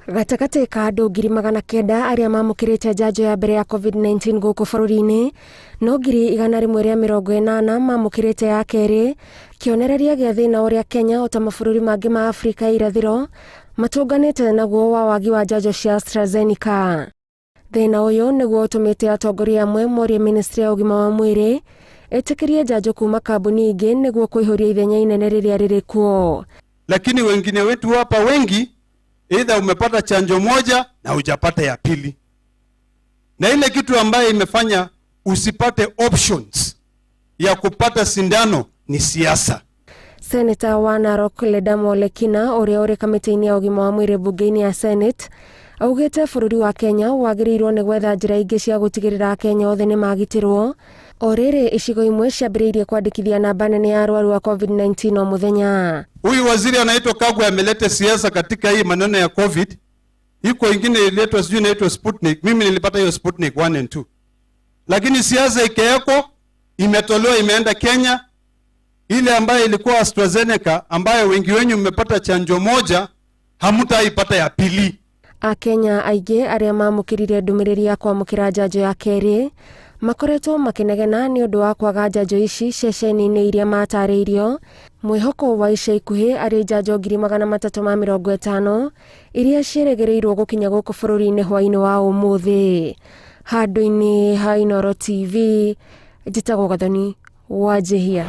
Gatagatĩ ka andũ 900,000 arĩa mamũkĩrĩte njanjo ya mbere ya COVID-19 gũkũ bũrũri-inĩ, no 180,000 mamũkĩrĩte ya kerĩ, kĩonereria gĩa thĩna ũrĩa Kenya ota mabũrũri mangĩ ma Afrika ya irathĩro matũnganĩte naguo wa wagi wa njanjo cia AstraZeneca. Thĩna ũyũ nĩguo ũtũmĩte atongoria amwe morie ministry ya ũgima wa mwĩrĩ ĩtĩkĩrie njanjo kuma kambuni ingĩ nĩguo kũihũria ithenya inene rĩrĩa rĩrĩ kuo. Lakini wengine wetu hapa wengi, either umepata chanjo moja na hujapata ya pili, na ile kitu ambayo imefanya usipate options ya kupata sindano ni siasa. Seneta wa Narok Ledama Olekina ũrĩa ũrĩ kamĩtĩ-inĩ ya ũgima wa mwĩrĩ mbunge-inĩ ya Senate augĩte bũrũri wa Kenya wagĩrĩirwo nĩ gwetha njĩra ingĩ cia gũtigĩrĩra Akenya othe nĩ magitĩrwo. O rĩrĩ, icigo imwe ciambĩrĩirie kwandĩkithia namba nene ya arwaru a COVID-19 o mũthenya. Huyu waziri anaitwa Kagwe ameleta siasa katika hii maneno ya COVID. Iko ingine ililetwa, sijui inaitwa Sputnik. Mimi nilipata hiyo Sputnik 1 and 2, lakini siasa ikawekwa, imetolewa, imeenda Kenya. Ile ambayo ilikuwa AstraZeneca ambayo wengi wenyu mmepata chanjo moja, hamutaipata ya pili. Akenya aingĩ arĩa mamũkĩrire ndũmĩrĩri ya kwamũkĩra njanjo ya kerĩ makoretwo makĩnegena nĩ ũndũ wa kwaga njanjo ici ceceni-inĩ iria matarĩirio. Mwĩhoko wa ica ikuhĩ arĩ njanjo 350,000 iria ciĩrĩgĩrĩirwo gũkinya gũkũ bũrũri-inĩ hwaĩ-inĩ wa ũmũthĩ. Handũ-inĩ ha Inooro TV, njĩtagwo Gathoni Wanjihia.